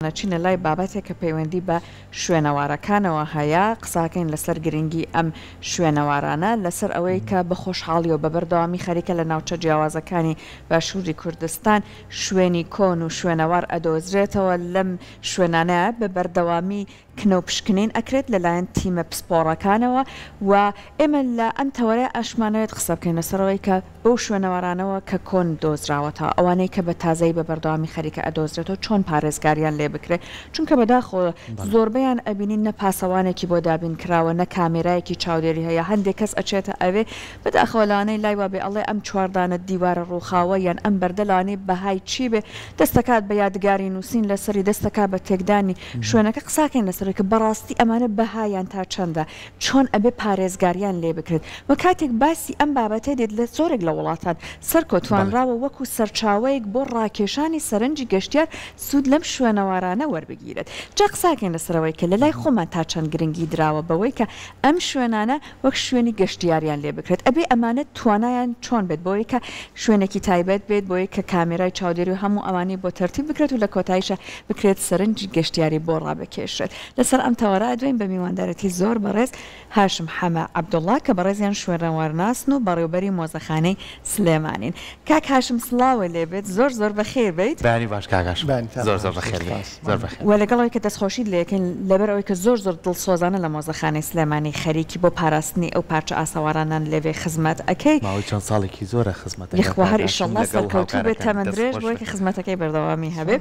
ئەچینە لای بابەتێک کە پەیوەندی بە شوێنەوارەکانەوە هەیە، قساکەین لەسەر گرنگی ئەم شوێنەوارانە، لەسەر ئەوەی کە بە خۆشحاڵیەوە بە بەردەوامی خەریکە لە ناوچە جیاوازەکانی باشووری کوردستان شوێنی کۆن و شوێنەوار ئەدۆزرێتەوە، لەم شوێنانە بە بەردەوامی کنە و پشکنین ئەکرێت لەلایەن تیمە پسپۆڕەکانەوە و ئێمە لە ئەم تەوەرەیا ئەشمانەوێت قسە بکەین لەسەر ئەوەی کە بەو شوێنەوارانەوە کە کۆن دۆزراوەتەوە ئەوانەی کە بە تازەیی بە بەردەوامی خەریکە ئەدۆزرێتەوە چۆن پارێزگاریان لێ بکرێت چونکە بەداخەوە زۆربەیان ئەبینین نە پاسەوانێکی بۆ دابین کراوە نە کامێرایەکی چاودێری هەیە هەندێک کەس ئەچێتە ئەوێ بەداخەوە لەوانەیە لای وابێ ئەڵێ ئەم چواردانە دیوارە ڕووخاوە یان ئەم بەردە لەوانەیە بەهای چی بێ دەستەکات بە یادگاری نووسین لەسەری دەستەکا بە تێکدانی شوێنەکە قساکەین لەسەر کە بەڕاستی ئەمانە بەهایان تا چەندە چۆن ئەبێ پارێزگاریان لێ بکرێت وە کاتێک باسی ئەم بابەتە دێت لە زۆرێک لە وڵاتان سەرکۆ توانراوە وەکو سەرچاوەیەک بۆ ڕاکێشانی سەرنجی گەشتیار سوود لەم شوێنەوارانە وەربگیرێت جا قساکەین لەسەر ئەوەی کە لەلای خۆمان تا چەند گرنگی دراوە بەوەی کە ئەم شوێنانە وەک شوێنی گەشتیاریان لێ بکرێت ئەبێ ئەمانە توانایان چۆن بێت بۆی کە شوێنێکی تایبەت بێت بۆی کە کامێرای چاودێری و هەموو ئەوانەی بۆ تەرتیب بکرێت و لە کۆتاییشا بکرێت سەرنجی گەشتیاری بۆ ڕابکێشرێت. لەسەر ئەم تەوەرە ئەدوێین بە میواندارێتی زۆر بەڕێز هاشم حەمە عەبدوڵا کە بەڕێزیان شوێنەوارناسن و بەڕێوبەری مۆزەخانەی سلێمانین. کاک هاشم سڵاوە لێ بێت زۆر زۆر بەخێر بێیت. بەیانی باش کاک هاشم زۆر زۆر بەخێر بێی. زۆر بەخێر. وە لەگەڵ ئەوەی کە دەستخۆشیت لێ ئەکەین لەبەر ئەوەی کە زۆر زۆر دڵسۆزانە لە مۆزەخانەی سلێمانی خەریکی بۆ پاراستنی ئەو پارچە ئاسەوارانەن لەوێ خزمەت ئەکەی. ماوەی چەند ساڵێکی زۆرە خزمەت ئەکەم یەخوا کاک هەر هاشم ئیشەڵڵا لەگەڵ سەرکەوتوو بێت هاوکارەکانی تەمەن دەست درێژ خۆش بۆی کە بێت. خزمەتەکەی بەردەوامی هەبێ.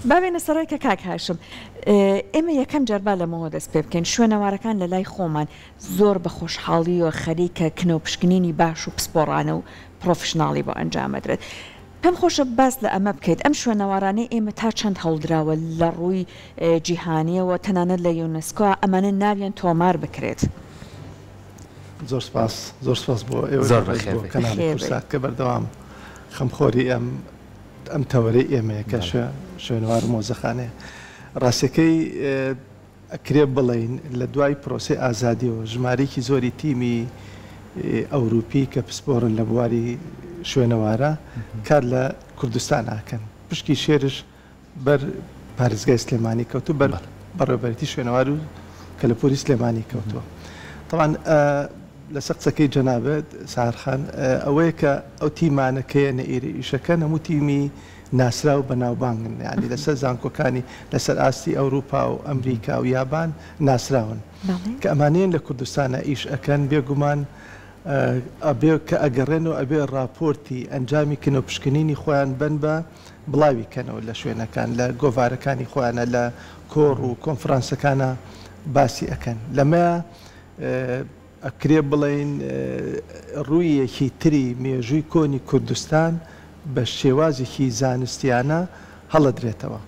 با بێینە سەرەوەی کە کاک هاشم ئێمە یەکەم جار با لەمەوە دەست پێ بکەین شوێنەوارەکان لە لای خۆمان زۆر بە خۆشحاڵییەوە خەریکە کنە و پشکنینی باش و پسپۆڕانە و پڕۆفشناڵی بۆ ئەنجام ئەدرێت. پێم خۆشە باس لە ئەمە بکەیت، ئەم شوێنەوارانەی ئێمە تا چەند هەوڵدراوە لە ڕووی جیهانییەوە تەنانەت لە یونسکۆ ئەمانە ناویان تۆمار بکرێت؟ زۆر سپاس، زۆر سپاس بۆ ئێوەی زۆر بەڕێز، بەخێر بۆ بێی. کەناڵی بەخێر بێی. کوردسات کە بەردەوام خەمخۆری ئەم ئەم تەوەرەی ئێمەیە کە بەڵێ. شوێنەوار و مۆزەخانەیە. ڕاستیەکەی ئەکرێ بڵێین لە دوای پرۆسەی ئازادیەوە ژمارەیەکی زۆری تیمی ئەوروپی کە پسپۆرن لە بواری شوێنەوارە کار لە کوردستان ئەکەن. پشکی شێرش بەر پارێزگای سلێمانی کەوتوو بەر بەڕێوەبەرێتی شوێنەوار و کەلەپوری سلێمانی کەوتووە. تەبعەن لەسەر قسەکەی جەنابت سەحەر خان ئەوەیە کە ئەو تیمانە کە یەنە ئیرە ئیشەکەن هەموو تیمی ناسراو بەناوبانگن یانی لەسەر زانکۆکانی لەسەر ئاستی ئەوروپا و ئەمریکا و یابان ناسراون کە ئەمانەیەن لە کوردستانا ئیش ئەکەن بێگومان ئەبێ کە ئەگەڕێنەوە ئەبێ ڕاپۆرتی ئەنجامی کنە و پشکنینی خۆیان بەن بە بڵاوی کەنەوە لە شوێنەکان لە گۆڤارەکانی خۆیانە لە کۆڕ و کۆنفرانسەکانا باسی ئەکەن لەمەیا ئەکرێ بڵێین ڕوویەکی تری مێژووی کۆنی کوردستان بە شێوازێکی زانستیانە هەڵەدرێتەوە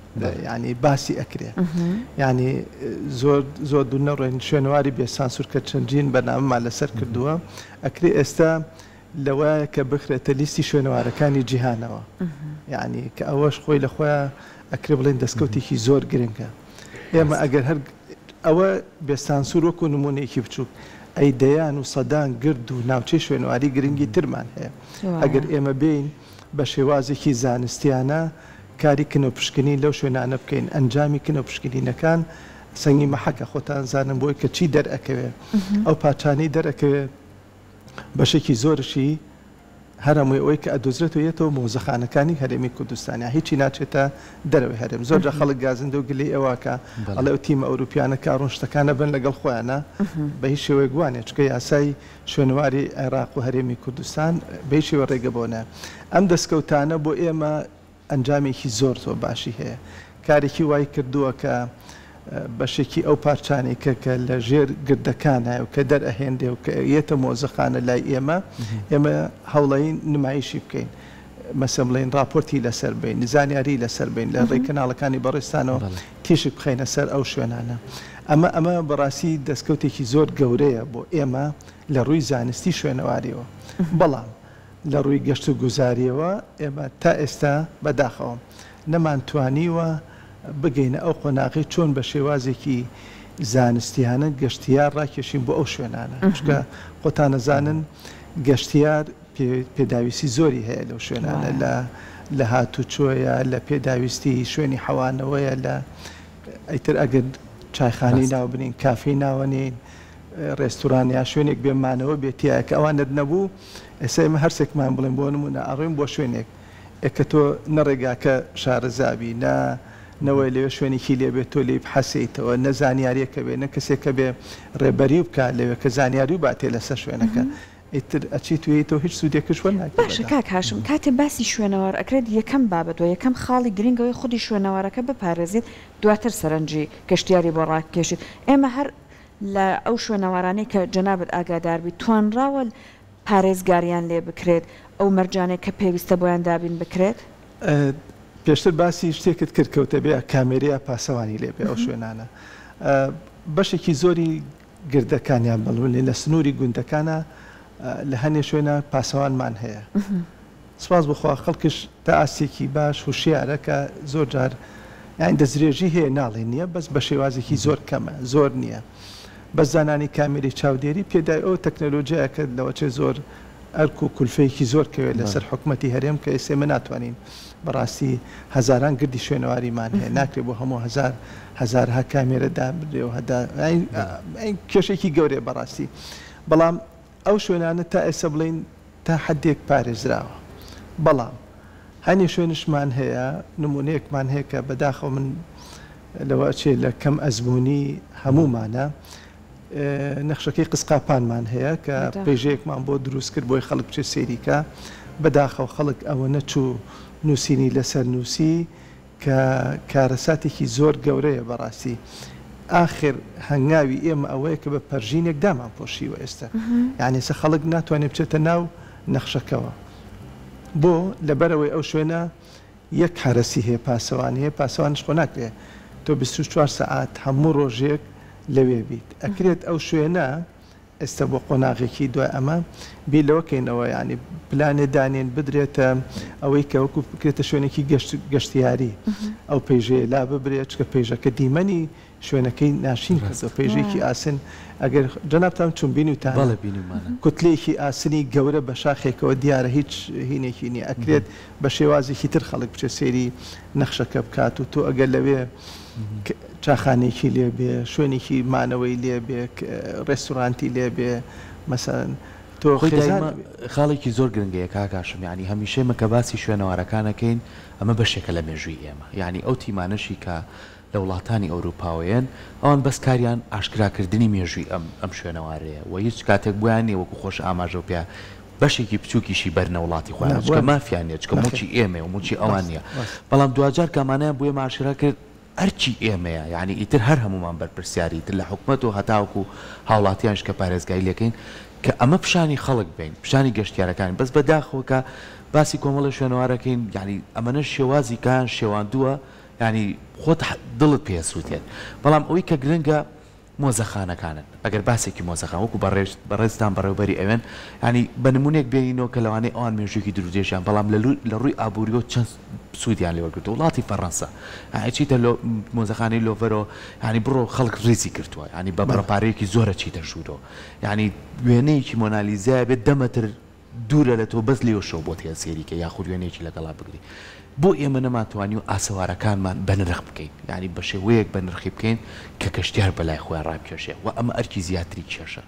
یانی باسی ئەکرێ یانی زۆر زۆر دوور نەڕۆین شوێنەواری بێ سانسور کە چەندین بەرنامەمان لەسەر کردووە ئەکرێ ئێستا لەوەیە کە بخرێتە لیستی شوێنەوارەکانی جیهانەوە یانی کە ئەوەش خۆی لە خۆیا ئەکرێ بڵێین دەستکەوتێکی زۆر گرنگە ئێمە ئەگەر هەر ئەوە بێ سانسور وەکو نموونەیەکی بچووک، ئەی دەیان و سەدان گرد و ناوچەی شوێنەواری گرنگی ترمان هەیە. ئەگەر ئێمە بێین بە شێوازێکی زانستیانە کاری کنەوپشکنین لەو شوێنانە بکەین، ئەنجامی کنەوپشکنینەکان سەنگی مەحەکە، خۆتان زانن بۆی کە چی دەرئەکەوێ. ئەو پارچانەی دەرئەکەوێ بەشێکی زۆرشی هەر هەمووی ئەوەی کە ئەدۆزرێتەوە یەتەوە مۆزەخانەکانی هەرێمی کوردستان یان هیچی ناچێتە دەرەوەی هەرێم زۆر جار خەڵک گازندە و گلەی ئەوە ئەکا ئەڵێ ئەو تیمە ئەوروپیانە کە ئەڕۆن شتەکان ئەبەن لەگەڵ خۆیانا بە هیچ شێوەیەک وا نیە چونکە یاسای شوێنەواری عێراق و هەرێمی کوردستان بە هیچ شێوەیەک ڕێگە بەوە نایە ئەم دەستکەوتانە بۆ ئێمە ئەنجامێکی زۆر زۆر باشی هەیە. کارێکی وای کردووە کە بەشێکی ئەو پارچانەی کە کە لە ژێر گردەکانایە و کە دەرئەهێنرێ و کە یەتە مۆزەخانە لای ئێمە، ئێمە هەوڵەین نمایشی بکەین. مەسەن بڵێین ڕاپۆرتی لەسەر بەین، زانیاری لەسەر بەین، لە ڕێی کەناڵەکانی بەڕێزتانەوە تیشک بخەینە سەر ئەو شوێنانە. ئەمە ئەمە بەڕاستی دەستکەوتێکی زۆر گەورەیە بۆ ئێمە لە ڕووی زانستی شوێنەواریەوە. بەڵام لە ڕووی گەشتوگوزارییەوە ئێمە تا ئێستا بەداخەوە نەمانتوانیوە بگەینە ئەو قۆناغەی چۆن بە شێوازێکی زانستیانە گەشتیار ڕاکێشین بۆ ئەو شوێنانە، چونکە خۆتان ئەزانن گەشتیار پێداویستی زۆری هەیە لەو شوێنانە لە لە هاتوچۆیە، لە پێداویستی شوێنی حەوانەوەیە، لە ئیتر ئەگەر چایخانەی ناو بنێین، کافێی ناوەنێین، ڕێستوران یا شوێنێک بێ مانەوە بێ تیایە کە ئەوانەت نەبوو، ئێستا ئێمە هەرسێکمان بڵێن بۆ نموونە ئەڕۆین بۆ شوێنێک، ئێ کە تۆ نە ڕێگاکە شارەزا بی، نە نەوەی لەوێ شوێنێکی لێ بێ تۆ لێی بحەسێیتەوە، نە زانیارییەک هەبێ، نە کەسێک هەبێ ڕێبەریو بکا لەوێ کە زانیاریو باتێ لەسەر شوێنەکە. ئیتر ئەچیت و یەیتەوە هیچ سوودێکش وەرناگری باشە بەداخەوە. کاک هاشم کاتێ باسی شوێنەوار ئەکرێت یەکەم بابەت و یەکەم خاڵی گرنگ ئەوەیە خودی شوێنەوارەکە بپارێزیت دواتر سەرنجی گەشتیاری بۆ ڕابکێشیت ئێمە هەر لە ئەو شوێنەوارانەی کە جەنابت ئاگادار بیت توانراوە پارێزگاریان لێ بکرێت ئەو مەرجانەی کە پێویستە بۆیان دابین بکرێت؟ پێشتر باسی شتێکت کرد کەوتە بێ کامێرەیا پاسەوانی لێ بێ ئەو شوێنانە بەشێکی زۆری گردەکان یان بڵێن لە سنووری گوندەکانا لە هەنێ شوێنا پاسەوانمان هەیە. سپاس بۆ خوا خەڵکش تا ئاستێکی باش هوشیارە کە زۆر جار یانی دەستدرێژی هەیە ناڵێن نییە بەس بە شێوازێکی زۆر کەمە زۆر نییە. بەس دانانی کامێرەی چاودێری پێدای ئەو تەکنەلۆجیایە کە لەوەچێ زۆر ئەرک و کولفەیەکی زۆر کەوێت لەسەر حکومەتی هەرێم کە ئێستا ئێمە ناتوانین بەڕاستی هەزاران گردی شوێنەواریمان هەیە ناکرێت بۆ هەموو هەزار هەزارها کامێرە دابنرێ و هەدا کێشێکی گەورەیە بەڕاستی بەڵام ئەو شوێنانە تا ئێستا بڵێین تا حدێک پارێزراوە بەڵام هەنێ شوێنشمان هەیە نمونەیەکمان هەیە کە بەداخەوە من لەوە ئەچێ لە کەم ئەزمموونی هەموومانە نەخشەکەی قزقاپانمان هەیە کە پەیژەیەکمان بۆ دروست کرد بۆی خەڵک بچێت سەیری کا، بەداخەوە خەڵک ئەوە نەچوو نووسینی لەسەر نووسی کە کارەساتێکی زۆر گەورەیە بەڕاستی. ئاخر هەنگاوی ئێمە ئەوەیە کە بە پەرژینێک دامان پۆشیوە ئێستا یانی ئێستا خەڵک ناتوانێت بچێتە ناو نەخشەکەوە بۆ؟ لەبەرئەوەی ئەو شوێنە یەک حەرەسی هەیە پاسەوانی هەیە پاسەوانیش خۆ ناکرێ تۆ 24 سەعات هەموو ڕۆژێک لەوێ بیت ئەکرێت ئەو شوێنە ئێستا بۆ قۆناغێکی دوای ئەمە بیر لەوە کەینەوە یانی پلانێ دانێن بدرێتە ئەوەی کە وەکو بکرێتە شوێنێکی گەشت گەشتیاری ئەو پەیژەیە لا ببرێت چکە پەیژەکە دیمەنی شوێنەکەی ناشین کردوە پەیژەیەکی ئاسن ئەگەر جەنابتان چون بینیوتانە بەڵێ بینیومانە. کوتلەیەکی ئاسنی گەورە بە شاخێکەوە دیارە هیچ هینێکی نیە ئەکرێت بە شێوازێکی تر خەڵک بچێت سەیری نەخشەکە بکات و تۆ ئەگەر لەوێ چاخانەیەکی لێ بێ شوێنێکی مانەوەی لێ بێ ڕێستورانتی لێ بێ مەسەلەن تۆ خۆی خێزان دایمە خاڵێکی زۆر گرنگەیە کاک هاشم یانی هەمیشە ئێمە کە باسی شوێنەوارەکان ئەکەین ئەمە بەشێکە لە مێژووی ئێمە یانی ئەو تیمانەشی کە لە وڵاتانی ئەوروپاوە یەن، ئەوان بەس کاریان ئاشکرا کردنی مێژووی ئەم ئەم شوێنەوارەیە و هیچ کاتێک بۆیان نیە وەکو خۆش ئاماژەو پێ بەشێکی بچوکیشی بەرنە وڵاتی خۆیان چونکە مافیان نیە چونکە موڵکی ئێمەیە و موڵکی ئەوان نیە بەڵام دواجار کە ئەمانەیان بۆ ئێمە ئاشکرا کرد ئەرکی ئێمەیە یانی ئیتر هەر هەموومان بەرپرسیاری ئیتر لە حکومەت و هەتاوەکو هاوڵاتیانیش کە پارێزگاری لێکەین کە ئەمە پیشانی خەڵک بەین پیشانی گەشتیارەکانی بەس بەداخەوە کە باسی کۆمەڵێ شوێنەوارەکەین یانی ئەمەنە شێوازی کایان شێواندووە یانی خۆت دڵت پێ ئەسوتێت بەڵام ئەوەی کە گرنگە مۆزەخانەکانن ئەگەر باسێکی مۆزەخان وەکو بەڕێز بەڕێزتان بەڕێوبەری ئەوێن یانی بە نمونەیەک بێنینەوە کە لەوانەیە ئەوان مێژوویەکی دوورودرێژیان بەڵام لە لە ڕووی ئابووریەوە چەند سوودیان لێ وەرگرتووە وڵاتی فەڕەنسا یانی چیتە لۆ مۆزەخانەی لۆڤەرەوە یانی بڕۆ خەڵک ڕیزی گرتووە یانی بە بڕە پارەیەکی زۆرە چیتە ژوورەوە یانی وێنەیەکی مۆنالیزای بێت دە مەتر دوورە لە تۆ بەس لێوشەوە بۆت هەیە سەیری کەی یاخود وێنەیەکی لەگەڵا بگری بۆ ئێمە نەمانتوانیوە ئاسەوارەکانمان بەنرخ بکەین یانی بە شێوەیەک بەنرخی بکەین کە گەشتیار بەلای خۆیان ڕابکێشێ وە ئەمە ئەرکی زیاتری کێشە.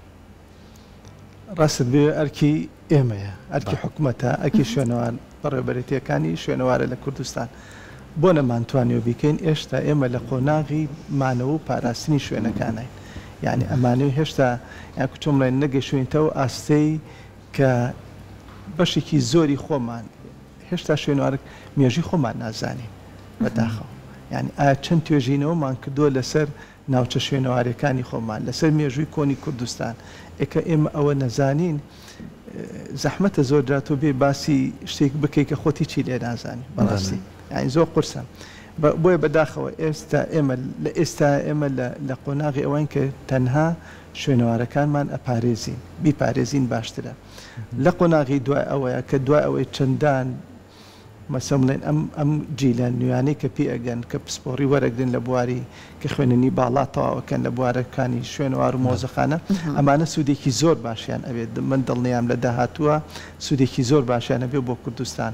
ڕاستت بوێ ئەرکی ئێمەیە ئەرکی حکومەتە ئەرکی شوێنەوار بەڕێوەبەرێتیەکانی شوێنەوارە لە کوردستان بۆ نەمانتوانیوە بیکەین ئێشتا ئێمە لە قۆناغی مانەوە و پاراستنی شوێنەکانین یانی ئەمانەوێ هێشتا یان کو چۆن بڵێن نەگەیشتوینتە ئەو ئاستەی کە بەشێکی زۆری خۆمان هێشتا شوێنەوارە مێژووی خۆمان نازانین بەداخەوە یانی ئایا چەند توێژینەوەمان کردووە لەسەر ناوچە شوێنەوارەکانی خۆمان لەسەر مێژووی کۆنی کوردستان ئێکە ئێمە ئەوە نەزانین زەحمەتە زۆر جار تۆ بێ باسی شتێک بکەی کە خۆت هیچی لێ نازانی بەڕاستی یانی زۆر قورسە بۆیە بەداخەوە ئێستا ئێمە لە ئێستا ئێمە لە قۆناغی ئەوەین کە تەنها شوێنەوارەکانمان ئەپارێزین بیپارێزین باشترە لە قۆناغی دوای ئەوەیە کە دوای ئەوەی چەندان مەسەن بڵێن ئەم ئەم جیلە نوێیانەی کە پێ ئەگەن کە پسپۆڕی وەرەگرن لە بواری کە خوێندنی باڵا تەواوەکەن لە بوارەکانی شوێنەوار و مۆزەخانە ئەمانە سوودێکی زۆر باشیان ئەبێت من دڵنیام لە داهاتووە سوودێکی زۆر باشیان ئەبێت بۆ کوردستان.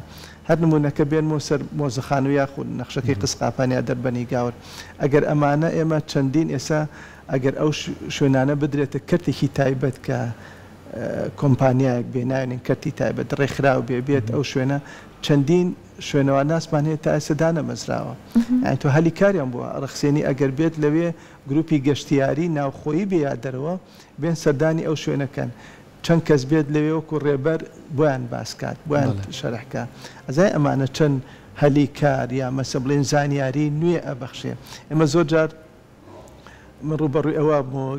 هەر نموونەکە بێنمەوە سەر مۆزەخانە و یاخود نەخشەکەی قزقاپان یا دەربەنی گاور ئەگەر ئەمانە ئێمە چەندین ئێستا ئەگەر ئەو شوێنانە بدرێتە کەرتێکی تایبەت کە کۆمپانیایەک بێ ناوێنین کەرتی تایبەت ڕێکخراو بێ بێت ئەو شوێنە چەندین شوێنەوارناسمان هەیە تا ئێستا دانەمەزراوە یانی تۆ هەلی کاریان بۆ ڕەخسێنی ئەگەر بێت لەوێ گروپی گەشتیاری ناوخۆیی بێ یا دەرەوە بێن سەردانی ئەو شوێنە کەن چەند کەس بێت لەوێ وەکو ڕێبەر بۆیان باس کات بۆیان شەرح کا ئەزای ئەمانە چەند هەلی کار یا مەسە بڵێن زانیاری نوێ ئەبەخشێ ئێمە زۆر جار من ڕووبەڕووی ئەوە بوومەوە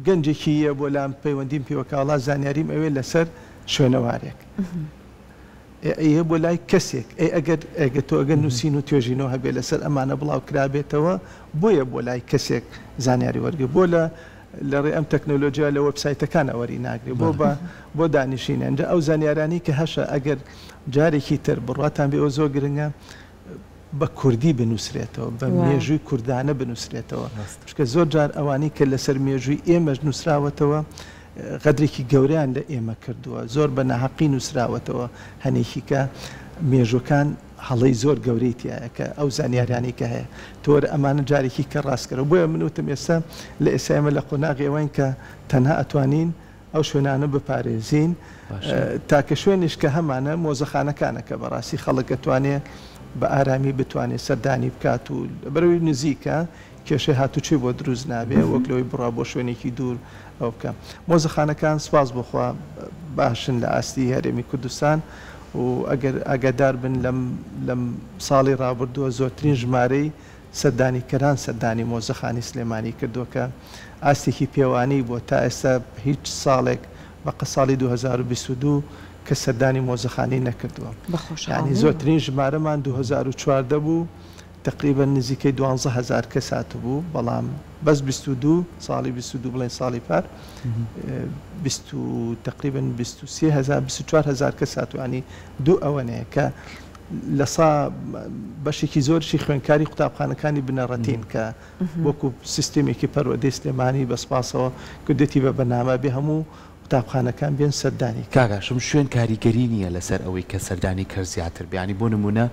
گەنجێکی یە بۆ لام پەیوەندیم پێوە کە وەڵا زانیاریم ئەوێ لەسەر شوێنەوارێک ئەیە بۆ لای کەسێک ئەی ئەگەر ئەگە تۆ ئەگەر نووسین و توێژینەوە هەبێ لەسەر ئەمانە بڵاو کرابێتەوە بۆیە بۆ لای کەسێک زانیاری وەرگێ بۆ لە لە ڕێ ئەم تەکنۆلۆژیا لە وێبسایتەکانە وەری ناگرێ بۆ بە بۆ دانیشین ئەنجا ئەو زانیارانەی کە هەشە ئەگەر جارێکی تر بڕواتان بێ ئەوە زۆر گرنگە بە کوردی بنووسرێتەوە، بە مێژووی کوردانە بنووسرێتەوە، چونکە زۆر جار ئەوانەی کە لەسەر مێژووی ئێمەش نووسراوەتەوە غەدرێکی گەورەیان لە ئێمە کردووە، زۆر بە ناهەقی نووسراوەتەوە، هەنێکی کە مێژووەکان هەڵەی زۆر گەورەی تیایە کە ئەو زانیاریانەی کە هەیە تۆ وەرە ئەمانە جارێکی کە ڕاستکەرەوە، بۆیە من وتم ئێستا لە ئێستا ئێمە لە قۆناغی ئەوەین کە تەنها ئەتوانین ئەو شوێنانە بپارێزین، تاکە شوێنیش کە هەمانە مۆزەخانەکانە کە بەڕاستی خەڵک ئەتوانێ بە ئارامی بتوانێ سەردانی بکات و لەبەرئەوەی نزیکە کێشەی هاتوچۆی بۆ دروست نابێ وەک لەوەی بڕوا بۆ شوێنێکی دوور ئەوە بکا. مۆزەخانەکان سوپاس بۆ خوا باشن لە ئاستی هەرێمی کوردستان و ئەگەر ئاگادار بن لەم لەم ساڵی ڕابردووە زۆرترین ژمارەی سەردانیکەران سەردانی مۆزەخانەی سلێمانی کردووە کە ئاستێکی پێوانەیی بووە، تا ئێستا هیچ ساڵێک بەقە ساڵی 2022 کەس سەردانی مۆزەخانەی نەکردووە، یانی زۆرترین ژمارەمان 2014 بوو تەقریبەن نزیکەی دوانزە هەزار کەس هاتبوو، بەڵام بەس 22 ساڵی 22 بڵێین ساڵی پار بیست و تەقریبەن 23 هەزار 24 هەزار کەس هاتوو، یانی دوو ئەوەنەیە کە لە سا بەشێکی زۆریشی خوێندکاری قوتابخانەکانی بنەڕەتین کە وەکو سیستێمێکی پەروەردەی سلێمانی بە سپاسەوە کردوێتی بە بەرنامە بێ هەموو قوتابخانەکان بێن سەردانی کەن. کاک هاشم شوێن کاریگەری نییە لەسەر ئەوەی کە سەردانی کەر زیاتر بێ یانی بۆ نموونە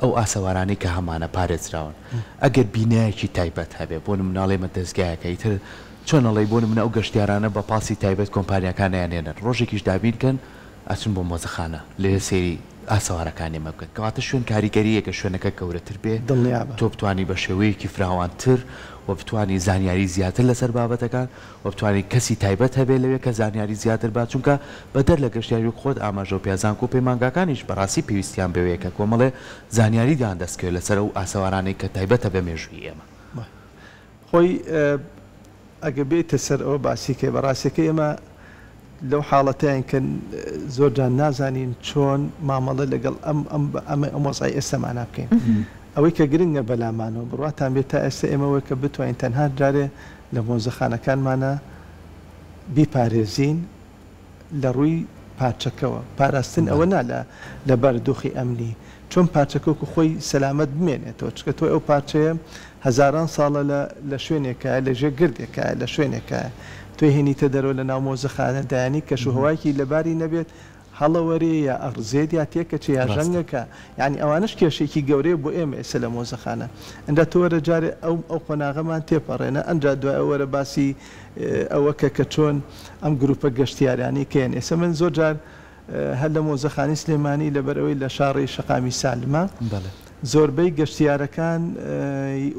ئەو ئاسەوارانەی کە هەمانە پارێزراون ئەگەر بینایەکی تایبەت هەبێ بۆ نموونە ئەڵێمە دەزگایەکە ئیتر چۆن ئەڵێی بۆ نموونە ئەو گەشتیارانە بە پاسی تایبەت کۆمپانیاکان ئەیانهێنن ڕۆژێکیش دابین کەن ئەچن بۆ مۆزەخانە لەوێ سەیری ئاسەوارەکانی ئێمە بکەن کەواتە شوێن کاریگەرییە گەر شوێنەکە گەورەتر بێ دڵنیابە. تۆ بتوانی بە شێوەیەکی فراوانتر و بتوانی زانیاری زیاتر لەسەر بابەتەکان و بتوانی کەسی تایبەت هەبێ لەوێ کە زانیاری زیاتر با چونکە بەدەر لە گەشتیاری وەک خۆت ئاماژەو پێ زانکۆ و پەیمانگاکانیش بەڕاستی پێویستیان بەوەیە کە کۆمەڵێ زانیاری دان دەست کەوێ لەسەر ئەو ئاسەوارانەی کە تایبەتە بە مێژووی ئێمە. خۆی ئەگەر بێیتە سەر ئەوە باسی کەی بە ڕاستیەکەی ئێمە لەو حاڵەتەین کە زۆر جار نازانین چۆن مامەڵە لەگەڵ ئەم ئەم ئەم ئەم وەزعەی ئێستامانا بکەین. ئەوەی کە گرنگە بەلامانەوە بڕواتان بێت تا ئێستا ئێمە وەک کە بتوانین تەنها جارێ لە مۆزەخانەکانمانا بیپارێزین لە ڕووی پارچەکەوە، پاراستن ئەوە نا لە لە بارودۆخی ئەمنی، چۆن پارچەکە وەکو خۆی سەلامەت بمێنێتەوە، چونکە تۆ ئەو پارچەیە هەزاران ساڵە لە لە شوێنێکایە، لە ژێر گردێکایە، لە شوێنێکایە، تۆی هێنیتە دەرەوە لە ناو مۆزەخانە دایانی کەش و هەوایەکی لەباری نەبێت هەڵەوەرێ یا ئەڕزێت یا تێکەچێ یا ژەنگەکە، یانی ئەوانەش کێشەیەکی گەورەیە بۆ ئێمە ئێستا لە مۆزەخانە. ئینجا تۆ وەرە جارێ ئەو ئەو قۆناغەمان تێپەڕێنە ئەنجا دوای ئەوە وەرە باسی ئەوە کە کە چۆن ئەم گروپە گەشتیارانەی کەیەن ئێستا من زۆر جار هەر لە مۆزەخانەی سلێمانی لەبەر ئەوەی لە شاڕێی شەقامی سالمە زۆربەی گەشتیارەکان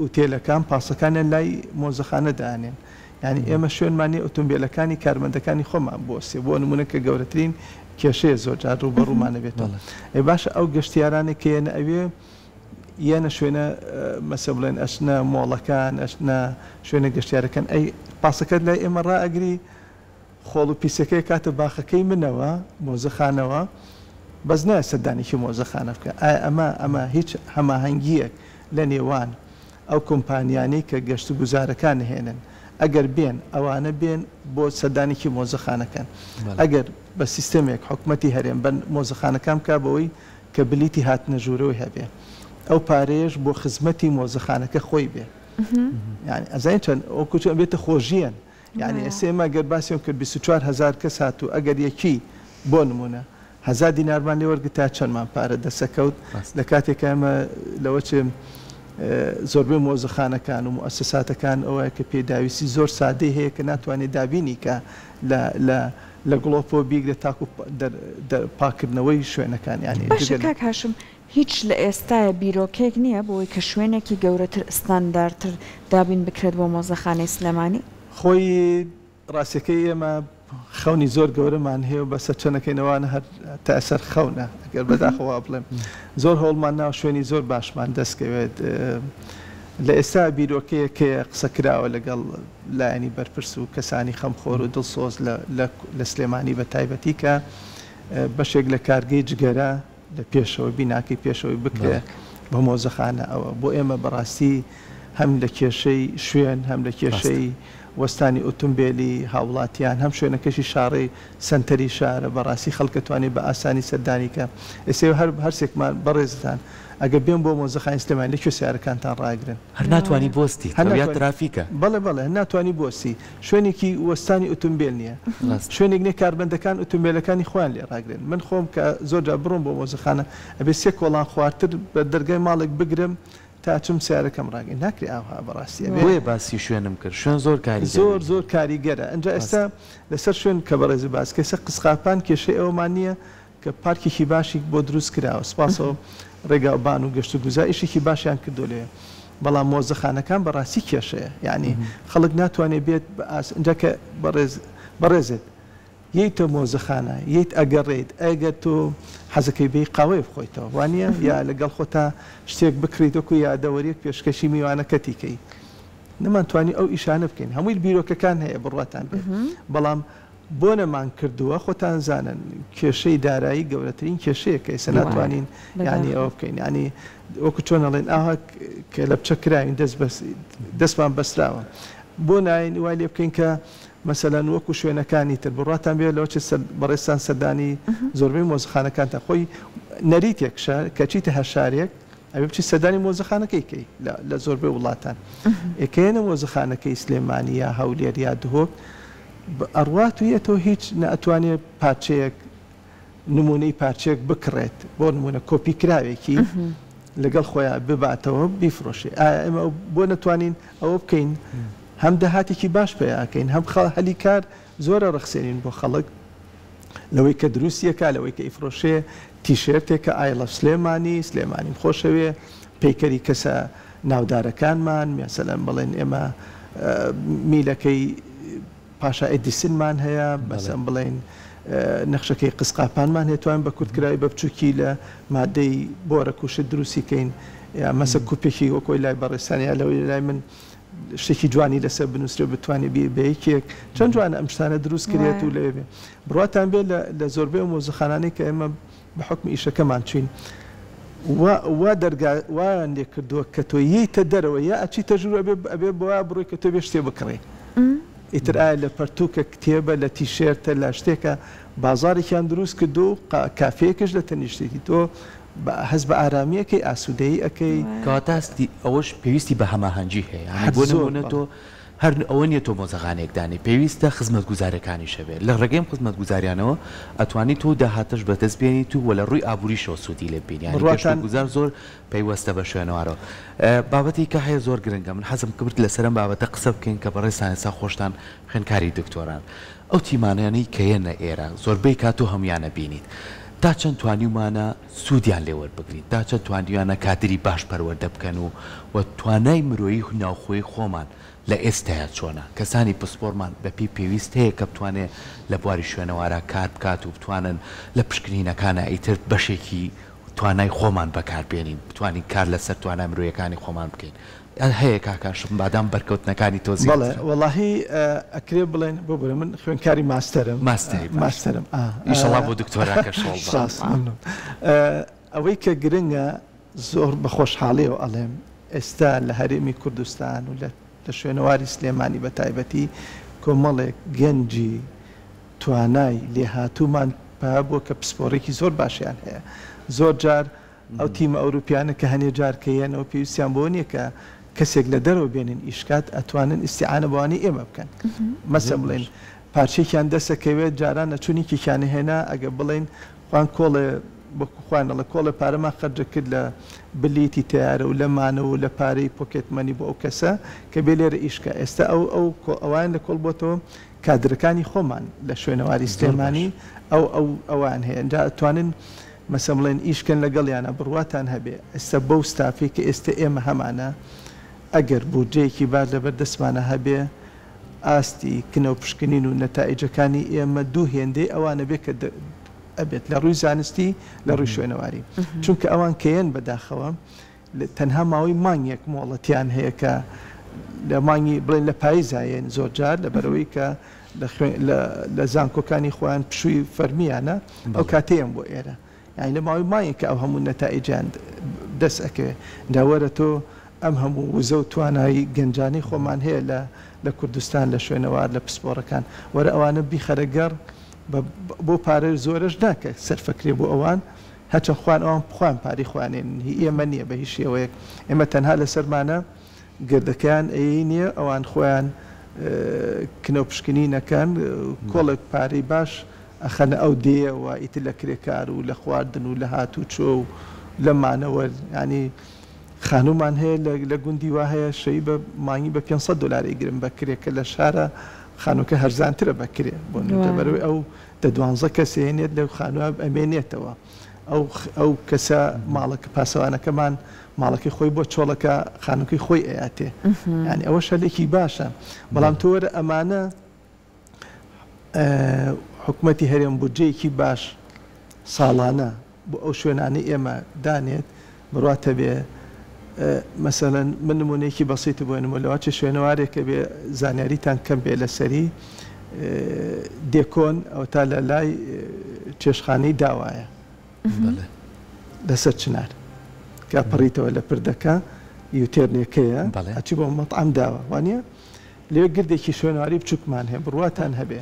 ئوتێلەکان پاسەکانیان لای مۆزەخانە دانێن یانی ئێمە شوێنمان نیە ئۆتۆمبێلەکانی کارمەندەکانی خۆمان بوەستێ بۆ نمونە کە گەورەترین کێشەیە زۆر جار ڕووبەڕوومان ئەبێتەوە ئەی باشە ئەو گەشتیارانەی کە یەنە ئەوێ یەنە شوێنە مەسە بڵێن ئەچنە مۆڵەکان ئەچنە شوێنە گەشتیارەکان ئەی پاسەکەت لای ئێمە ڕائەگری خۆڵ و پیسەکەی کاتە باخەکەی منەوە مۆزەخانەوە بەس نایە سەردانێکی مۆزەخانە بکە ئایا ئەمە ئەمە هیچ هەماهەنگیەک لە نێوان ئەو کۆمپانیانەی کە گەشتوگوزارەکان ئەهێنن ئەگەر بێن ئەوانە بێن بۆ سەردانێکی مۆزەخانەکان ئەگەر بە سیستەمێک حکومەتی هەرێم بە مۆزەخانەکان بکا بەوەی کە بلیتی هاتنە ژوورەوەی هەبێ ئەو پارەیەش بۆ خزمەتی مۆزەخانەکە خۆی بێ یانی ئەزانی چەند وەکو چۆن بێتە خۆژیەن یانی ئێستا ئێمە گەر باسیان کرد 24 هەزار کەس هاتوو ئەگەر یەکی بۆ نمونە. هەزا دینارمان لێ وەرگرت تا چەندمان پارە دەسەکەوت لە کاتێکا ئێمە لەوە چێ زۆربەی مۆزەخانەکان و موئەسەساتەکان ئەوە کە پێداویستی زۆر سادەی هەیە کە ناتوانێت دابینی کە لە لە لە گڵۆپەوە بیگرە تاکو پاکردنەوەی شوێنەکان یانی باشە جگە لە. کاک هاشم هیچ لە ئێستایا بیرۆکەیەک نییە بۆ ئەوەی کە شوێنێکی گەورەتر ستاندارتر دابین بکرێت بۆ مۆزەخانەی سلێمانی؟ خۆی ڕاستیەکەی ئێمە خەونی زۆر گەورەمان هەیە و بەسەر چەنەکەین ئەوانە هەر تا سەر خەونە ئەگەر بەداخەوە وا بڵێم زۆر هەوڵمان ناوە شوێنی زۆر باشمان دەست کەوێت لە ئێستا بیرۆکەیەک هەیە قسە کراوە لەگەڵ لایەنی بەرپرس و کەسانی خەمخۆر و دڵسۆز لە سلێمانی بە تایبەتی کە بەشێک لە کارگەی جگەرە لە پێشەوەی بیناکەی پێشەوەی بکرێ بە مۆزەخانە ئەوە بۆ ئێمە بەڕاستی هەم لە کێشەی شوێن هەم لە کێشەی وەستانی ئوتومبێلی هاوڵاتیان هەم شوێنەکەشی شاڕێی سەنتەری شارە بەڕاستی خەڵک ئەتوانێ بە ئاسانی سەردانی کە ئێستا هەر هەرسێکمان بەڕێزتان ئەگەر بێن بۆ مۆزەخانی سلێمانی لە کوێ سەیارەکانتان ڕاگرن؟ هەر ناتوانی بوەستی هەر تەویا ناتوانی ترافیکە. بەڵێ بەڵێ هەر ناتوانی بوەستی شوێنێکی وەستانی ئوتومبێل نیە ڕاستە. شوێنێک نیە کارمەندەکان ئوتومبێلەکانی خۆیان لێ ڕاگرن من خۆم کە زۆر جار بڕۆم بۆ مۆزەخانە ئەبێ سێ کۆڵان خوارتر بە دەرگای ماڵێک بگرم تا ئەچم سەیارەکەم ڕاگرم ناکرێ ئاوها بەڕاستی ئەبێ. بۆیە باسی شوێنم کرد شوێن زۆر کاریگەری زۆر هەیە. زۆر کاریگەرە ئینجا ئێستا ڕاستە. لەسەر شوێن کە بەڕێزت باس کرد ئێستا قزقاپان کێشەی ئەوەمان نیە کە پارکێکی باشی بۆ دروست کراوە سوپاسەوە ڕێگاوبان و گەشت و گوزار ئیشێکی باشیان کردوە لەوێ بەڵام مۆزەخانەکان بەڕاستی کێشەیە یانی خەڵک ناتوانێت بێت بە ئاس ئینجا کە بەڕێز بەڕێزت یەیتە مۆزەخانە یەیت ئەگەڕێیت ئەگەر تۆ حەزەکەی بێی قاوەیە بخۆیتەوە وانیە یا لەگەڵ خۆتا شتێک بکڕیت وەکو یادەوەریەک پێشکەشی میوانەکەتی کەی نەمانتوانی ئەو ئیشانە بکەین هەمووی بیرۆکەکان هەیە بڕواتان بێت بەڵام بۆ نەمان کردووە خۆتان زانن کێشەی دارایی گەورەترین کێشەیە کە ئێستا ناتوانین یانی ئەوە بکەین یانی وەکو چۆن ئەڵێن ئاها کە لەپچە کراوین دەست بەس دەستمان بەسراوە بۆ ناین وای لێ بکەین کە مەسەلەن وەکو شوێنەکانی تر بڕواتان بێ لەوە چێت بەڕێزتان سەردانی زۆربەی مۆزەخانەکانتان خۆی نەریتێکشە کە چیتە هەر شارێک ئەبێ بچی سەردانی مۆزەخانەکەی کەی لە زۆربەی وڵاتان ئێکەیەنە مۆزەخانەکەی سلێمانی یا هەولێر یا دهۆک ئەڕوات و یەتەوە هیچ نە ئەتوانێ پارچەیەک نمونەی پارچەیەک بکڕێت بۆ نمونە کۆپی کراوێکی لەگەڵ خۆیان بباتەوە بیفرۆشێ ئایا ئێمە بۆ نەتوانین ئەوە بکەین هەم داهاتێکی باش پەیاکەین هەم هەلی کار زۆرە ڕەخسێنین بۆ خەڵک لەوەی کە دروستیەکا لەوەی کە ئیفرۆشێ تیشێرتێکە I love سلێمانی سلێمانیم خۆشەوێ پەیکەری کەسە ناودارەکانمان مەسەلەن بڵێن ئێمە میلەکەی پاشا ئێدیسنمان هەیە مەسەن بڵێن نەخشەکەی قسقاپانمان هەیە توانین بە کورتکراوی بە بچووکی لە مادەی بۆرە کوشت دروستی کەین یا مەسە کوپێکی وەکۆی لای بەڕێزتان یا لەوەی لای من شتێکی جوانی لەسەر بنووسرێ بتوانێ بی بە یەکێک چەند جوانە ئەم شتانە دروست کرێت و لەوێ بێ بڕواتان بێ لە زۆربەی ئەو مۆزەخانانەی کە ئێمە بە حوکمی ئیشەکەمان چوین وا وا دەرگا وایان لێ کردووە کە تۆ یەیتە دەرەوە یا ئەچیتە ژوور ئەبێ ئەبێ بۆیا بڕۆی کە تۆ بێ شتێ بکڕی ئیتر ئایا لە پەرتووکە کتێبە لە تیشێرتە لە شتێکە بازاڕێکیان دروست کردووە و کافێیەکش لە تەنیشتێتی تۆ هەست بە ئارامی ئەکەی ئاسوودەیی ئەکەی. کەواتە هەستی ئەوەش پێویستی بە هەماهەنگی هەیە یانی هەر بۆ زۆر نموونە بەڵێ. تۆ هەر ئەوە نیە تۆ مۆزەخانەیەک دانێی پێویستە خزمەتگوزاریەکانیش هەبێت لە ڕێگەی ئەم خزمەتگوزاریانەوە ئەتوانی تۆ داهاتەش بەدەست بێنیت و وە لە ڕووی ئابووریشەوە سوودی لێ ببینی یانی بڕواتان. گەشتوگوزار زۆر پەیوەستە بە شوێنەوارەوە بابەتی کە هەیە زۆر گرنگە من حەزم کرد لەسەر ئەم بابەتە قسە بکەین کە بەڕێزتان ئێستا خۆشتان خوێندکاری دکتۆران ئەو تیمانەی کە یەنە ئێرە زۆربەی کات تۆ هەموویان ئەبینیت تا چەند توانیومانە سوودیان لێ وەربگرین تا چەند توانیویانە کادری باش پەروەردە بکەن و و توانای مرۆیی ناوخۆی خۆمان لە ئێستایا چۆنە کەسانی پسپۆرمان بە پێی پێویست هەیە کە بتوانێ لە بواری شوێنەوارا کار بکات و بتوانن لە پشکنینەکانا ئیتر بەشێکی توانای خۆمان بەکار بێنین بتوانین کار لەسەر توانا مرۆیەکانی خۆمان بکەین هەیە کاک هاشم بادام بەرکەوتنەکانی تۆ بەڵێ زیاترە. وەڵاهی ئەکرێ بڵێن ببورە من خوێندکاری ماستەرم ماستەری باشە ماستەرم ئا ئیشەڵا بۆ دکتۆراکەش هەوڵ بە. سپاس مەمنون ئەوەی کە گرنگە زۆر بە خۆشحاڵیەوە ئەڵێم ئێستا لە هەرێمی کوردستان و لە لە شوێنەواری سلێمانی بە تایبەتی کۆمەڵێک گەنجی توانای لێهاتوومان پەیا بووە کە پسپۆڕێکی زۆر باشیان هەیە زۆر جار ئەو تیمە ئەوروپیانە کە هەنێ جار کە یەنەوە پێویستیان بەوە نیە کە کەسێک لە دەرەوە بێنن ئیش کات ئەتوانن ئیستیعانە بەوانەی ئێمە بکەن مەسەن بڵێن پارچەیەکیان دەسەکەوێت جاران ئەچوون یەکێکیان ئەهێنا ئەگەر بڵێن. خۆیان کۆڵێ وەکو خۆیان ئەڵێ کۆڵێ پارەمان خەرجە کرد لە بلیتی تەیارە و لە مانەوە و لە پارەی pocket money بۆ ئەو کەسە کە بێ لێرە ئیش کا ئێستا ئەو ئەو ئەوان لە کۆڵ بۆتەوە کادرەکانی خۆمان لە شوێنەواری سلێمانی ئەو ئەو ئەوان هەیە جا ئەتوانن مەسەن بڵێن ئیش کەن لەگەڵیانا بڕواتان هەبێ ئێستا بەو ستافەی کە ئێستە ئێمە هەمانە ئەگەر بودجەیەکی باش لەبەر دەستمانا هەبێ ئاستی کنە و پشکنین و نەتائیجەکانی ئێمە دوو هێندەی ئەوانە بێ کە ئەبێت لە ڕووی زانستی لە ڕووی شوێنەواری چونکە ئەوان کە یەن بەداخەوە تەنها ماوەی مانگێک مۆڵەتیان هەیە کە لە مانگی بڵێن لە پاییزا یەن زۆر جار لەبەرئەوەی کە لە زانکۆکانی خۆیان پشووی فەرمییانە ئەو کاتەیەن بۆ ئێرە یانی لە ماوەی مانگێک کە ئەو هەموو نەتائیجیان دەست ئەکەوێ جا وەرە تۆ ئەم هەموو وزە و توانای گەنجانەی خۆمان هەیە لە لە کوردستان لە شوێنەوار لە پسپۆڕەکان وەرە ئەوانە بیخەرە گەڕ بە بۆ پارە زۆرەش نا کە سەرفەکرێ بۆ ئەوان هەرچەند خۆیان ئەوان خۆیان پارەی خۆیان ئێنن هی ئێمە نییە بە هیچ شێوەیەک ئێمە تەنها لەسەرمانە گردەکەیان ئەیەینێ ئەوان خۆیان کنە و پشکنین ئەکەن کۆڵێک پارەی باش ئەخەنە ئەو دێیەوە ئیتر لە کرێکار و لە خواردن و لە هاتوچۆ و لە مانەوە یانی خانوومان هەیە لە گوندی وا هەیە شەوی بە مانگی بە 500 دلار ئەیگرن بە کرێ کە لە شارە خانووکە هەرزانترە بە کرێ بۆ لەبەرئەوەی ئەو دە دوانزە کەس ئەیەنێت لەو خانووە ئەمێنێتەوە ئەو ئەو کەسە ماڵەکە پاسەوانەکەمان ماڵەکەی خۆی بۆ چۆڵەکە خانووکەی خۆی ئەیاتێ یانی ئەوەش هەلێکی باشە بەڵام تۆ وەرە ئەمانە حکومەتی هەرێم بودجەیەکی باش ساڵانە بۆ ئەو شوێنانەی ئێمە دانێت بڕوات هەبێ مەسەلەن من نمونەیەکی بەسیت بۆ نمو لەوە چێ شوێنەوارێکە بێ زانیاریتان کەم بێ لەسەری دێکۆن ئەوەتا لە لای چێشخانەی داوایە لەسەر چنار کە پەڕیتەوە لە پردەکە یوتێرنێکەیە ئەچی بۆ مەتعەم داوە وانە لەوێ گردێکی شوێنەواری بچووکمان هەیە، بڕواتان هەبێ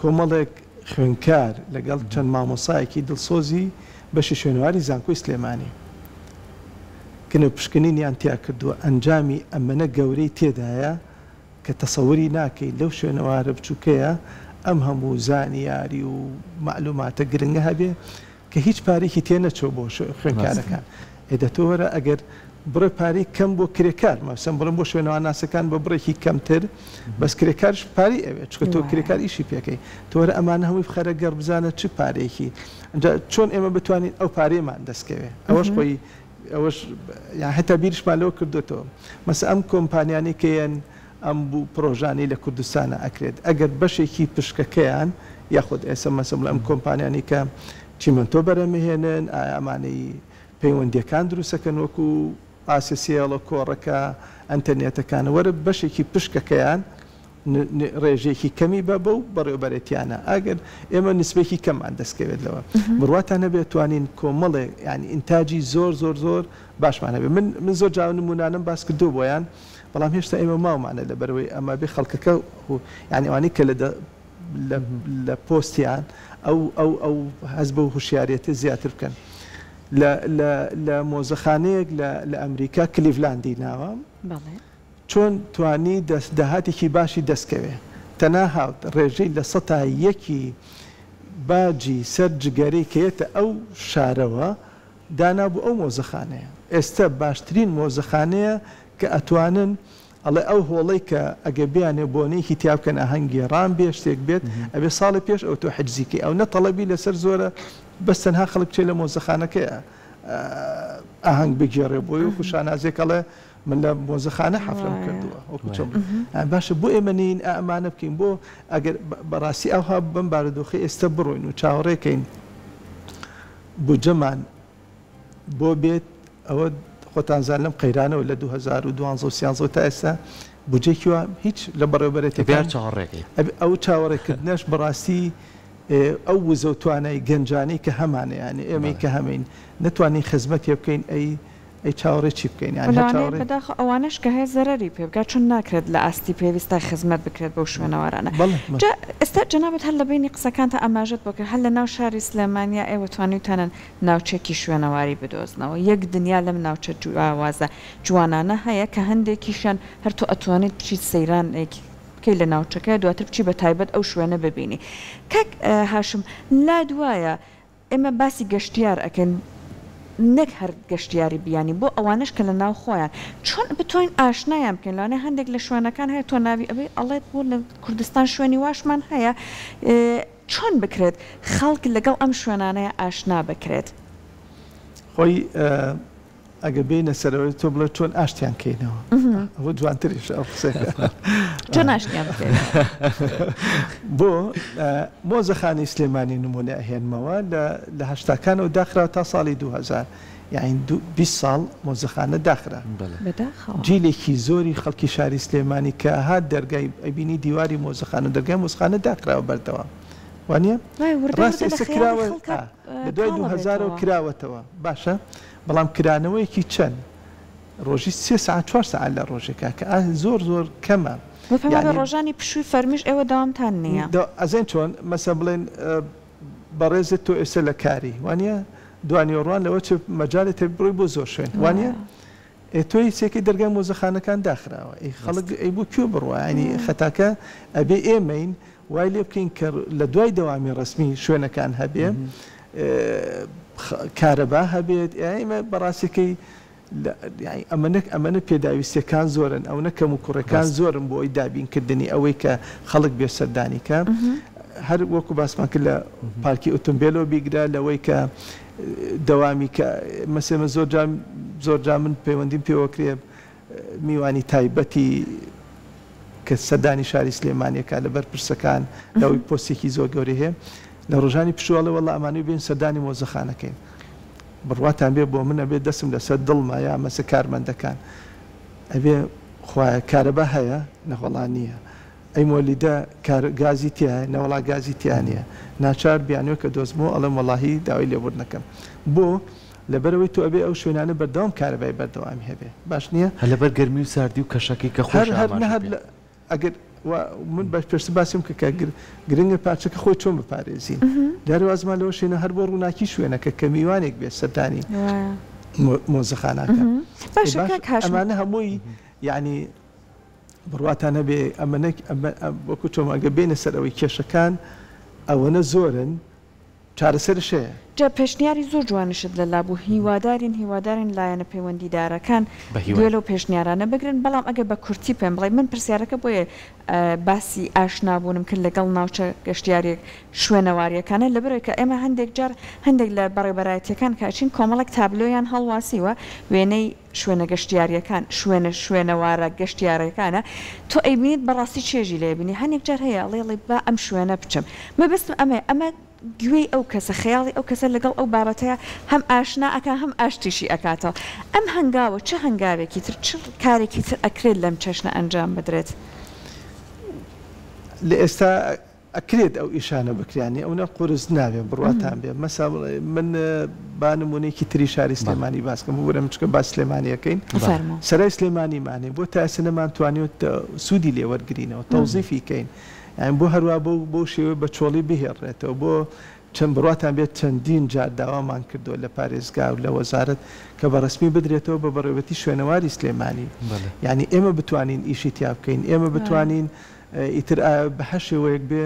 کۆمەڵێک خوێندکار لەگەڵ چەند مامۆستایەکی دڵسۆزی بەشی شوێنەواری زانکۆی سلێمانی کنە و پشکنینیان تیا کردووە، ئەنجامی ئەمەنە گەورەی تێدایە کە تەسەوری ناکەی لەو شوێنەوارە بچووکەیە ئەم هەموو زانیاری و مەعلوماتە گرنگە هەبێ کە هیچ پارەیەکی تێ نەچووە بۆ خوێندکارەکان. ئێ دە تۆ وەرە ئەگەر بڕێ پارەی کەم بۆ کرێکار مەسەن بڵێم بۆ شوێنەوارناسەکان بە بڕێکی کەمتر بەس کرێکارش پارەی ئەوێت چونکە تۆ کرێکار ئیشی پێکەی تۆ وەرە ئەمانە هەمووی بخەرە گەڕ بزانە چ پارەیەکی ئینجا چۆن ئێمە بتوانین ئەو پارەیەمان دەست کەوێ ئەوەش خۆی ئەوەش یان هەتا بیریشمان لەوە کردۆتەوە مەسە ئەم کۆمپانیانەی کە یەن ئەم بوو پرۆژانەی لە کوردستانا ئەکرێت ئەگەر بەشێکی پشکەکەیان یاخود ئێسە مەسە بڵێم ئەم کۆمپانیانەی کە چیمەنتۆ بەرهەمەهێنن ئایا ئەمانەی پەیوەندیەکان دروستەکەن وەکو ئاسێسێڵ و کۆڕەکە ئەنتەرنێتەکان وەرە بەشێکی پشکەکەیان ڕێژەیەکی کەمی بە بەو بەڕێوبەرێتیانە ئەگەر ئێمە نسبەیەکی کەممان دەستکەوێت لەوە بڕواتان هەبێت توانین کۆمەڵێک یانی ئینتاجی زۆر زۆر زۆر باشمان هەبێت من من زۆر جار نمونانەم باس کردووە بۆیان بەڵام هێشتا ئێمە ماومانە لەبەرئەوەی ئەمە بێ خەڵکەکە یانی ئەوانەی کە لە لە پۆستیان ئەو ئەو ئەو هەست بەو هوشیارێتە زیاتر بکەن لە لە لە مۆزەخانەیەک لە لە ئەمریکا کلیڤلاندی ناوە چۆن توانی دەست داهاتێکی باشی دەست کەوێ تەنها هاوت ڕێژەی لە سەتا یەکی باجی سەر جگەرەی کە یەتە ئەو شارەوە دانا بۆ ئەو مۆزەخانەیە ئێستە باشترین مۆزەخانەیە کە ئەتوانن ئەڵێ ئەو هۆڵەی کە ئەگەر بیانەوێ بۆنەیەکی تیا بکەن ئاهەنگ گێڕان بێ شتێک بێت ئەبێ ساڵێ پێش ئەوە تۆ حجزی کەی ئەونە تەڵەبی لەسەر زۆرە بەس تەنها خەڵک بچێ لە مۆزەخانەکەیا ئاهەنگ بگێڕێ بۆی وەکو شانازیەک ئەڵێ من لە مۆزەخانە حەفلەم کردووە وەکو چۆن باشە بۆ ئێمە نین ئەمانە بکەین بۆ ئەگەر بەڕاستی ئەوها بەم بارودۆخەی ئێستا بڕۆین و چاوەڕێکەین بودجەمان بۆ بێت ئەوە خۆتان زان لەم قەیرانەوە لە 2012 و 13 تا ئێستا بودجەیەکی وا هیچ لە بەڕێوەبەرێتیەکان چاوەڕێکەی ئەو چاوەڕێکردنەش بەڕاستی ئەو وزە و توانای گەنجانەی کە هەمانە یانی ئێمەی کە هەمین نەتوانین خزمەتێ بکەین ئەی ئەی چاوەڕێی چی بکەین یانی هەر لەوانەیە چاوەڕێی. بەداخەوە ئەوانەش کە هەیە زەرەری پێ بگات چون ناکرێت لە ئاستی پێویستا خزمەت بکرێت بەو شوێنەوارانە. بەڵێ بەڵێ. جا ئێستا جەنابت هەر لە بەینی قسەکانتا ئاماژەت بۆ کرد هەر لە ناو شاری سلێمانیا ئێوە توانیوتانن ناوچەکی شوێنەواری بدۆزنەوە یەک دنیا لەم ناوچە جیاوازە جوانانە هەیە کە هەندێکیشیان هەر تۆ ئەتوانیت بچیت سەیرانێک بکەی لە ناوچەکە دواتر بچی بە تایبەت ئەو شوێنە ببینی. کاک هاشم لات وایە. ئێمە باسی گەشتیار ئەکەین نەک هەر گەشتیاری بیانی بۆ ئەوانەش کە لە ناو خۆیان چۆن بتوانین ئاشنایان بکەین لەوانەیە هەندێک لە شوێنەکان هەیە تۆ ناوی ئەبەی ئەڵێت بۆ لە کوردستان شوێنی واشمان هەیە چۆن بکرێت خەڵک لەگەڵ ئەم شوێنانەیە ئاشنا بکرێت؟ خۆی ئەگەر بێینە سەرەوەی تۆ بڵێ چۆن ئاشتیان کەینەوە ئەوە جوانتریشە ئەو قسەیە. چۆن ئاشتیان بکەینەوە؟ بۆ مۆزەخانەی سلێمانی نموونە ئەهێنمەوە لە لە هەشتاکانەوە داخرا تا ساڵی 2000 یانی 20 ساڵ مۆزەخانە داخرا. بەداخەوە. جیلێکی زۆری خەڵکی شاری سلێمانی کە هات دەرگای ئەبینی دیواری مۆزەخانە دەرگای مۆزخانە داخراوە بەردەوام وانیە؟ وایە وردە ڕاستە وردە لە ئێستا خەیاڵی کراوە خەڵکا لە دوای کاڵ دوو هەزارەوە ئەبێتەوە. کراوەتەوە باشە بەڵام کرانەوەیەکی چەند ڕۆژی سێ سەعات چوار سەعات لە ڕۆژێکا کە ئا زۆر زۆر کەمە من پێم وابێ یانی ڕۆژانی پشووی فەرمیش ئێوە دەوامتان نییە. ئەزانی چۆن مەسەن بڵێن بەڕێزت تۆ ئێستا لە کاری وانیە دوانیوەڕوان لەوە چ مەجالت هەبێ بڕۆی بۆ زۆر شوێن وانیە وایە. ئێ تۆ هیچێکی دەرگای مۆزەخانەکان داخراوە ئەی خەڵک ئەی بۆ کوێ بڕوا یانی خەتاکە ئەبێ ئێمەین وای لێ بکەین کە لە دوای دەوامی ڕەسمی شوێنەکان هەبێ کارەبا هەبێت ئێمە بەڕاستەکەی ئەمەنە ئەمەنە پێداویستیەکان زۆرن ئەونە کەم و کوڕەکان زۆرن بۆ ئەوی دابینکردنی ئەوەی کە خەڵک بێ سەردانی کە هەر وەکو باسمان کرد لە پارکی ئۆتۆمبیلەوە بیگرە لەوەی کە دەوامی کە مەسەمە زۆر جار زۆر جار من پەیوەندیم پێوەکرێ میوانی تایبەتی کە سەردانی شاری سلێمانی ئەکات لە بەرپرسەکان لەوەی پۆستێکی زۆر گەورەی هەیە لە ڕۆژانی پشوو ئەڵێ وەڵا ئەمانەوێ بێین سەردانی مۆزەخانەکەین بڕواتان بێ بۆ من ئەبێ دەستم لەسەر دڵمە یا مەسە کارمەندەکان ئەبێ خوایە کارەبا هەیە نەوەڵا نییە ئەی مۆلیدە کار گازی تیایە نەوەڵا گازی تیا نییە ناچار بیانوێکە دۆزمەوە ئەڵێم وەڵاهی داوای لێبوردنەکەم بۆ لەبەرئەوەی تۆ ئەبێ ئەو شوێنانە بەردەوام کارەبای بەردەوامی هەبێ باش نییە؟ هەر لەبەر گەرمی و ساردی و کەشەکەی کە هەر خۆشە هەر نە ئاماژە هەر پێ. لە ئەگەر وا من بە پێشتر باسیم کرد کە گرنگە پارچەکە خۆی چۆن بپارێزین جارێ وازمان لەوەش هێنا هەر بۆ ڕووناکی شوێنەکە کە میوانێک بێت سەردانی وایە. مۆزەخانەکە ئێ باشە باش کاک هاشم. ئەمانە هەمووی یانی بڕواتان هەبێ ئەمەنە وەکو چۆن ئەگەر بێینە سەر ئەوەی کێشەکان ئەوەنە زۆرن چارەسەرش هەیە. جا پێشنیاری زۆر جوانیشت لەلا بوو هیوادارین هیوادارین لایەنە پەیوەندیدارەکان بە گوێ هیوای. لەو پێشنیارانە بگرن بەڵام ئەگەر بە کورتی پێم بڵێی من پرسیارەکە بۆیە باسی ئاشنابوونم کرد لەگەڵ ناوچە گەشتیاریە شوێنەواریەکانە لەبەرئەوەی کە ئێمە هەندێک جار هەندێک لە بەڕێوبەرایەتیەکان کە ئەچین کۆمەڵێک تابلۆیان هەڵواسیوە وێنەی شوێنە گەشتیاریەکان شوێنە شوێنەوارە گەشتیارەکانە تۆ ئەیبینیت بەڕاستی چێژی لێ ئەبینی هەنێک جار هەیە ئەڵێ ئەڵێ با ئەم شوێنە بچم مەبەستم ئەمەیە ئەمە گوێی ئەو کەسە خەیاڵی ئەو کەسە لەگەڵ ئەو بابەتەیا هەم ئاشنا ئەکا هەم ئاشتیشی ئەکاتەوە ئەم هەنگاوە چ هەنگاوێکی تر چ کارێکی تر ئەکرێت لەم چەشنە ئەنجام بدرێت؟ لە ئێستا ئەکرێت ئەو ئیشانە بکرێ یانی ئەونە قورس نابێ بڕواتان بێ مەسا من با نمونەیەکی تری شاری سلێمانی باس کەم ببورە من چونکە باس سلێمانی ئەکەین فەرموو. سەرای سلێمانیمان هەیە بۆ تا ئێستا نەمانتوانیوە سوودی لێ وەرگرینەوە تەوزیفی کەین یانی بۆ هەروا بەو بەو شێوەیە بە چۆڵی بهێڵرێتەوە بۆ چەند بڕواتان بێت چەندین جار داوامان کردووە لە پارێزگا و لە وەزارەت کە بە ڕەسمی بدرێتەوە بە بەڕێوەبەرێتی شوێنەواری سلێمانی یانی ئێمە بتوانین ئیشی تیا بکەین ئێمە بتوانین ئیتر ئایا بە هەر شێوەیەک بێ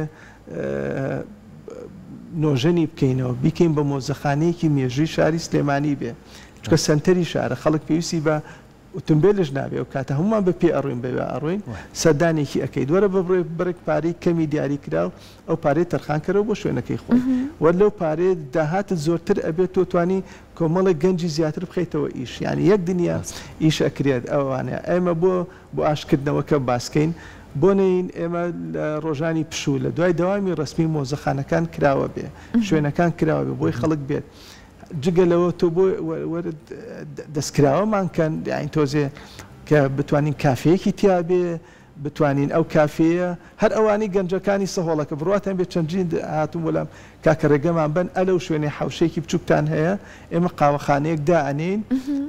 نۆژەنی بکەینەوە، بیکەین بە مۆزەخانەیەکی مێژووی شاری سلێمانی بێ، چونکە سەنتەری شارە، خەڵک پێویستی بە ئوتومبێلش نابێ ئەو کاتە هەموومان بە پێ ئەڕۆین بەوێ ئەڕۆین سەردانێکی ئەکەیت وەرە بە بڕێ بڕێک پارەی کەمی دیاری کراو ئەو پارەی تەرخان کەرەوە بۆ شوێنەکەی خۆی وە لەو پارەیە داهاتت زۆرتر ئەبێت تۆ توانی کۆمەڵێک گەنجی زیاتر بخەیتەوە ئیش یانی یەک دنیا ئیش ئەکرێت ئەوانە ئێمە بۆ بۆ ئاشتکردنەوەکە باسکەین بۆ نەیین ئێمە لە ڕۆژانی پشوو لە دوای دەوامی ڕەسمی مۆزەخانەکان کراوە بێ شوێنەکان کراوە بێ بۆی خەڵک بێت جگە لەوە تۆ بۆ وەرە دەستکراوەمان کەن یانی تۆزێ کە بتوانین کافێیەکی تیا بێ بتوانین ئەو کافێیە هەر ئەوانەی گەنجەکانی سەهۆڵەکە بڕواتان بێت چەندین هاتوون بۆ لام کاکە ڕێگەمان بەن ئەلەو شوێنەی حەوشەیەکی بچووکتان هەیە ئێمە قاوەخانەیەک دائەنێین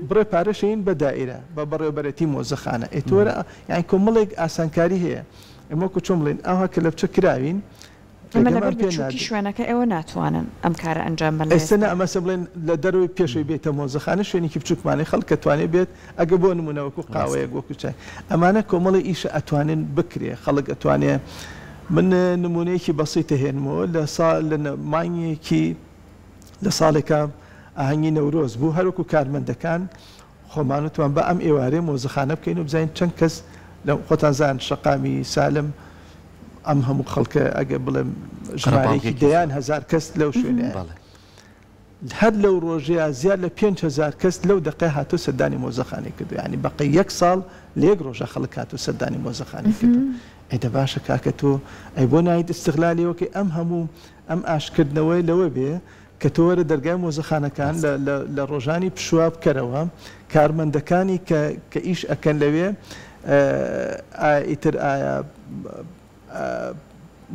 بڕێ پارەش ئەیین بە دائیرە بە بەڕێوەبەرێتی مۆزەخانە ئێ تۆ وەرە یانی کۆمەڵێک ئاسانکاری هەیە ئێمە وەکو چۆن بڵێین ئاوها کەلەپچە کراوین ئەمە ڕێگەمان لەبەر پێ بچووکی نادرێ. شوێنەکە ئێوە ناتوانن ئەم کارە ئەنجام بەن لە ئێستا نا ئێستا. مەسە بڵێن لە دەرەوەی پێشەوەی بێیتە مۆزەخانە شوێنێکی بچووکمان هەیە خەڵک ئەتوانێ بێت ئەگەر بۆ نموونە وەکو قاوەیەک وەکو چای ئەمانە کۆمەڵێ ئیشە ئەتوانن بکرێ خەڵک ئەتوانێ من نموونەیەکی بەسیت ئەهێنمەوە لە سا لە مانگێکی. لە ساڵێکا ئاهەنگی نەورۆز بوو هەروەکو کارمەندەکان خۆمان وتمان با ئەم ئێوارەیە مۆزەخانە بکەین و بزانین چەند کەس لە خۆتان زان شەقامی سالم ئەم هەموو خەڵکە ئەگەر بڵێم ژمارەیەکی دەیان هەزار کەس لەو شوێنەیە. هەر لەو ڕۆژەیا زیاد لە 5000 کەس لەو دەقەیە هاتوو سەردانی مۆزەخانەی کردو یانی بەقەی یەک ساڵ لە یەک ڕۆژا خەڵک هاتوو سەردانی مۆزەخانەی کردو ئەی دە باشە کاکە تۆ ئەی بۆ نایت ئیستغلالی وەکەی ئەم هەموو ئەم ئاشکردنەوەی لەوە بێ کە تۆ وەرە دەرگای مۆزەخانەکان لە لە لە ڕۆژانی پشووا بکەرەوە کارمەندەکانی کە کە ئیش ئەکەن لەوێ ئایا ئیتر ئایا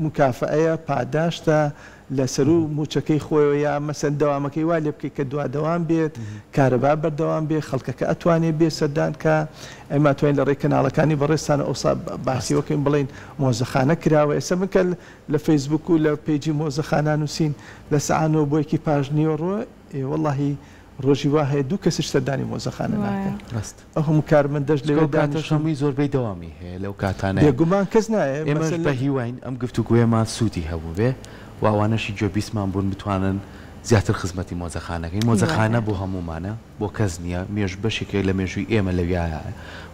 موکافەئەیە، پاداشتە، لە سەروو مووچەکەی خۆیەوە یا مەسەن دەوامەکەی وا لێ بکەی کە دوا دەوام بێت، کارەبا بەردەوام بێ، خەڵکەکە ئەتوانێ بێ سەردان کا، ئێمە ئەتوانین لە ڕێی کەناڵەکانی بەڕێزتانەوە ئەوسا باسی ئەوە کەین بڵێین مۆزەخانە کراوە، ئێستا من کە لە فەیسبووک و لە پەیجی مۆزەخانە نووسین لە سەعات نۆ بۆ یەکی پاش نیوەڕۆ، ئێ وەڵاهی ڕۆژی وا هەیە دوو کەسیش سەردانی مۆزەخانە ناکەن. ڕاست. ئەو هەموو کارمەندەش لەوێ دانیشتوون. ئەو کاتەش هەمووی زۆربەی دەوامی هەیە لەو کاتانەیە. بێگومان کەس نایە. ئێمەش بە هیواین ئەم گفتوگۆیەمان سوودی هەبووبێ و ئەوانەشی گوێبیستمان بوون بتوانن زیاتر خزمەتی مۆزەخانە کەین. مۆزەخانە بۆ هەموومانە، بۆ کەس نییە، مێژوو بەشێکە لە مێژووی ئێمە لەویایە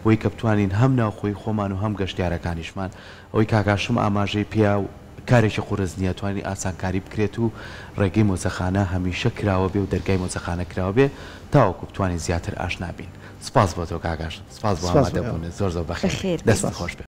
بۆی کە بتوانین هەم ناوخۆی خۆمان و هەم گەشتیارەکانیشمان ئەوەی کاک هاشم ئاماژەی پێیا کارێکی قورس نییە توانی ئاسانکاری بکرێت و ڕێگەی مۆزەخانە هەمیشە کراوە بێ و دەرگای مۆزەخانە کراوە بێ تاوەکو بتوانین زیاتر ئاشنا بین. سپاس بۆ تۆ کاک هاشم. سپاس بۆ سپاس بۆ ئێوە. ئامادەبوونت. زۆر زۆر بەخێر بەخێر بێی. دەستت بێیت. خۆش بێ.